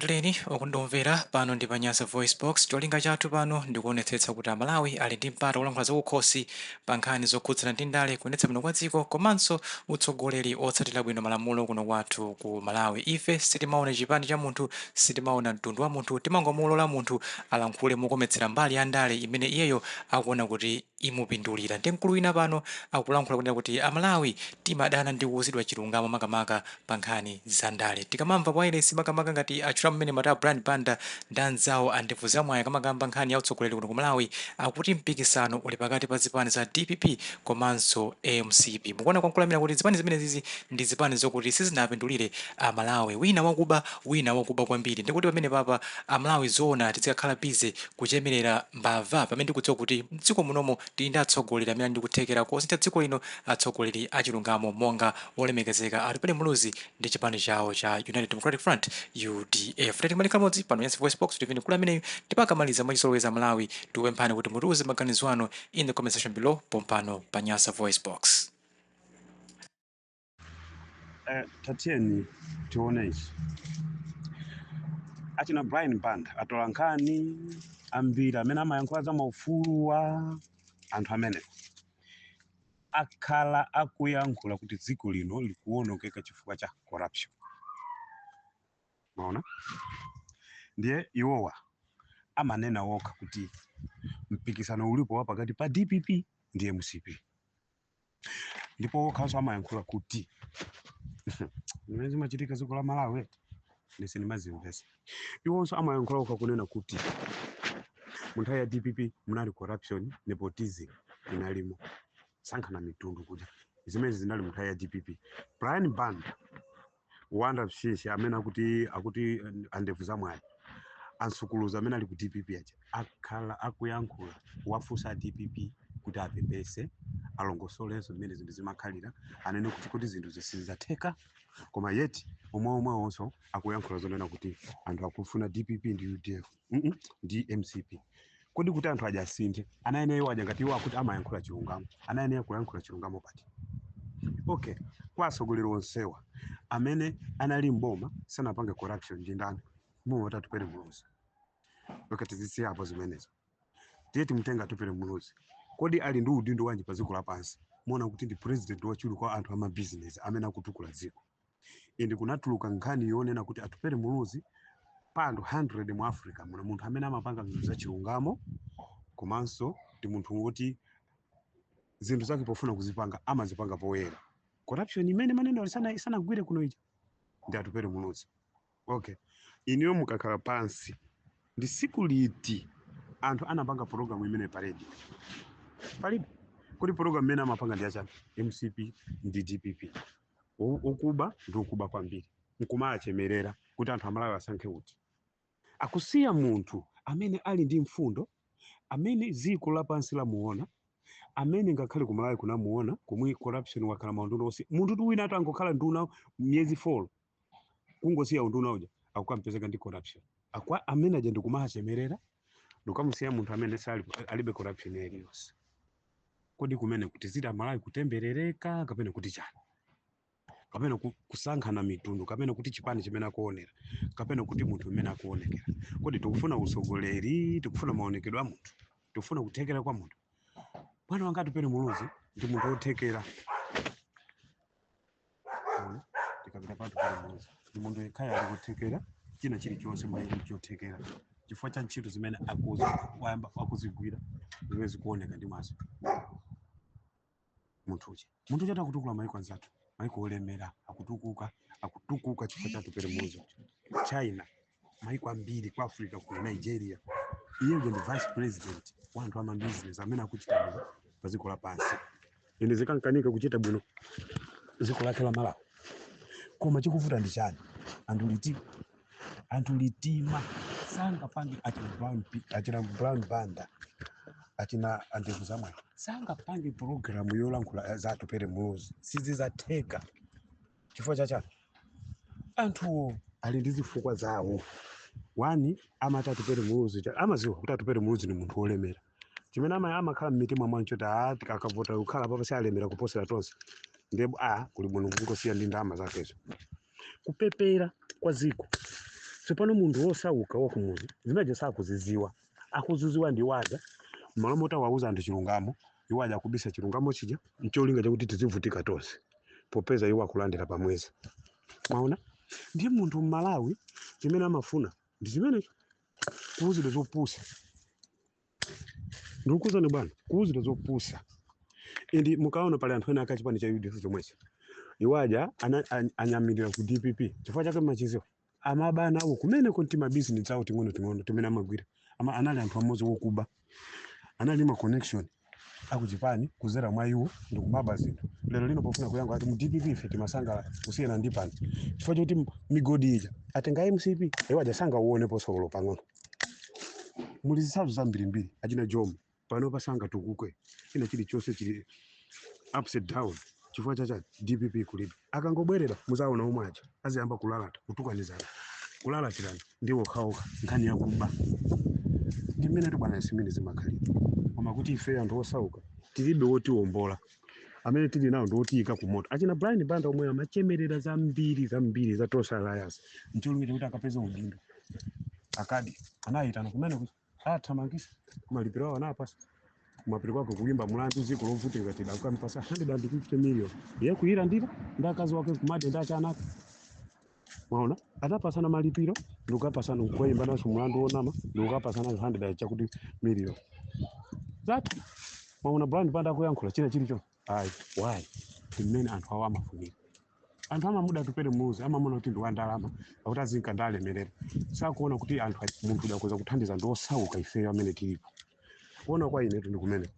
Tileni okundomvera pano ndi pa Nyasa Voice Box. Cholinga chathu pano ndikuonetsetsa kuti Amalawi ali ndi mpata wolankhula zakukhosi pa nkhani zokhudzana ndi ndale, kuyendetsa bwino kwa dziko komanso utsogoleri otsatira bwino malamulo kuno kwathu ku Malawi. Ife sitimaona chipani cha munthu, sitimaona mtundu wa munthu, timangomulola munthu alankhule mokometsera mbali ya ndale imene iyeyo akuona kuti imupindulira. Ndi mkulu wina pano akulankhula kunena kuti Amalawi timadana ndi kuwuzidwa chilungamo, makamaka pa nkhani za ndale. Tikamamva wireless, makamaka ngati atchula mmene mata Brian Banda ndi anzawo andevu zamwayi, akamakamba nkhani ya utsogoleri kuno ku Malawi, akuti mpikisano uli pakati pa zipani za DPP komanso MCP. Mukuona kwankulamira kuti zipani zimenezizi ndi zipani zokuti sizinapindulire Amalawi, wina wakuba, wina wakuba kwambiri. Ndikuti pamene papa Amalawi zoona tizikakhala busy kuchemerera mbava, pamene ndikudziwa kuti mdziko munomo tili ndi atsogoleri amene ali ndi kuthekera kosintha dziko lino, atsogoleri achilungamo monga wolemekezeka Atupele Muluzi ndi chipani chawo cha United Democratic Front, UDF? Tati malika limodzi pano Nyasa Voice Box TV, mkulu ameneyu. Tipakamaliza, mwachizolowezi Malawi, tikupemphani kuti mutiuze maganizo anu in the comment section below pompano pa Nyasa Voice Box. Tatiyeni tione ichi. Achina Brian Banda, atola nkhani ambiri amene amayankhula za maufulu wa anthu, amene akhala akuyankhula kuti dziko lino likuwonongeka chifukwa cha corruption, maona? Ndiye iwowa amanena wokha kuti mpikisano ulipo wa pakati pa DPP ndi MCP, ndipo wokhanso amayankhula kuti zimene zimachitika dziko la Malawi ndisindimazimvesa. Iwonso amayankhula okha kunena kuti mu nthawi ya DPP munali corruption, nepotism inalimo, sankhana mitundu kuja, zimene zinali mu nthawi ya DPP. Brian Banda, Wanda Mshishi amene akuti andevu zamwayi, ansukuluza amene ali ku DPP aja, akhala akuyankhula, wafunsa a DPP kuti apepese, alongosolenso mmene zinthu zimakhalira, anene kuti zinthu zisizatheka. Koma yet omwe omwewonso akuyankhula zonena kuti anthu akufuna DPP ndi UDF, ndi MCP. Kodi kuti anthu aja asinthe, anayeneyo aja ngati iwo akuti amayankhula chilungamo, anayeneyo kuyankhula chilungamo pati? Okay, kwa atsogoleri onsewa amene anali mboma sanapange corruption ndi ndani? Muwo Atupele Muluzi. Okay, tizisiya apo zimenezo. Tiye timutenga Atupele Muluzi. Kodi ali ndi udindo wanji pa dziko lapansi? Muona kuti ndi president wachiwiri kwa anthu ama business amene akutukula dziko. Indi kunatuluka nkhani yonena kuti Atupele Muluzi, pa anthu 100 mu Africa muno, munthu amene amapanga zinthu zachilungamo, komanso ndi munthu woti zinthu zake pofuna kuzipanga amazipanga poyera, corruption imene maneno isanagwire kuno ija, ndi Atupele Muluzi. Okay, iniyo mukakhala pansi, ndi siku liti anthu anapanga program imene pa radio? Palibe. Kuti program imene amapanga ndi achani? MCP ndi DPP. Ukuba ndi ukuba kwambiri, nkumachemerera kuti anthu Amalawi asankhe kuti akusiya munthu amene ali ndi mfundo, amene dziko lapansi lamuona, amene ngakhale kumalawi kunamuona komwe corruption wakhala maunduna onse. Munthu tu wina atangokhala nduna miyezi 4, kungosiya unduna uja, akukampezeka ndi corruption. Akwa amene aja ndikumachemerera, ndikukamusiya munthu amene sali alibe corruption iliyonse. Kodi kumene kuti ziti Amalawi kutemberereka, kapena kuti chani, kapena kusankhana mitundu, kapena kuti chipani chimene akuonera, kapena kuti munthu umene akuonekera? Kodi tikufuna usogoleri, tikufuna maonekedwe a munthu, tikufuna kuthekera kwa munthu? Bwana wanga Atupele Muluzi ndi munthu wothekera. Ona, tikapita pa Atupele Muluzi, ndi munthu yekhayo ali kuthekera china chilichonse mwa iye chothekera, chifukwa cha ntchito zimene wayamba akuzigwira, zimene zikuoneka ndi maso. Munthu uja akutukula maiko anzathu, maiko olemera akutukuka, akutukuka chifukwa cha Atupele Muluzi. China, maiko ambiri ku Africa, ku Nigeria. Iye uja ndi vice president wa anthu ama business amene akuchita bwino pa dziko lapansi. Ine zikankanika kuchita bwino dziko lake la Malawi. Koma chikuvuta ndi chani? Anthu liti, anthu litima sangapange. Achina Brown, achina Brown Banda, achina andevu zamwe sangapange program yolankhula za Atupele Muluzi, sizizatheka. Chifukwa chachani? Anthuwo ali ndi zifukwa zawo. One, amati Atupele Muluzi, amaziwa kuti Atupele Muluzi ni munthu wolemera. Chimene amakhala mmitima mwancho kuti a tikakavota kukhala papa sialemera kuposera tonse, ndiye a kuli bwino kungosiya ndi ndalama zakezo. Kupepera kwa dziko. Tsopano munthu wosauka wakumuzi zimenezo sakuziziwa, akuziziwa ndi waja. Malo moti awauza anthu chilungamo, iwo aja akubisa chilungamo chija ncholinga chakuti tizivutika tonse, popeza iwo akulandira pamwezi. Mwaona, ndiye munthu mmalawi chimene amafuna ndi chimenecho, kuwuzidwa zopusa. Ndikukuuzani bwana, kuwuzidwa zopusa. Indi mukaona pali anthu ena akachipani cha UDF chomwechi, iwo aja anyamirira ku DPP. Chifukwa chake machiziwa amaba nawo kumene kuti mabizinesi awo ting'ono ting'ono timene amagwira anali anthu amodzi wokuba, anali ma connection akuchipani kuzera mwa iwo ndikumaba zinthu. Lero lino pofuna kuyankha ati mu DPP ife timasangala kusiyana ndi pano, chifukwa choti migodi ija atenga MCP, iwo aja sangauonepo solo pang'ono. Muli zitsanzo zambirimbiri. Achina Jomo pano pasanga tukukwe china chilichonse chili upside down. Chifukwa chacha DPP kulibe. Akangobwerera muzaona omwe aja aziyamba kulalata, kutukanizana, kulalatirana ndi okhaokha, nkhani yakuba. Ndi mmene bwana simene zimakhalira. Koma kuti ife anthu osauka tilibe wotiwombola, amene tili nawo ndi otiyika ku moto. Achina Brian Banda omwe amachemerera zambiri zambiri za Tonse Alliance ncholinga chakuti akapeza udindo, akadi anayitana kumene kuti athamangisa malipiro awo anapasa kumapiri kwake kulimba mulandu dziko lovutika tida kukampasa 150 million ye kuyilandira ndi akazi wake kumade ndi achanake. Mwaona, atapasana malipiro ndikukapasana kuyimba naso mulandu wonama, ndikukapasana 100 chakuti million zathu. Mwaona Brian Banda akuyankhula china chilicho ayi. Why? Ndi mmene anthu awo amafunira. Anthu amamuda Atupele Muluzi, amamona kuti ndi wandalama, akuti azinka ndalemerera. Sakuona kuti anthu munthu udakoza kuthandiza ndi osauka ifeyo amene tilipo. Kuona kwa inetu ndi kumene.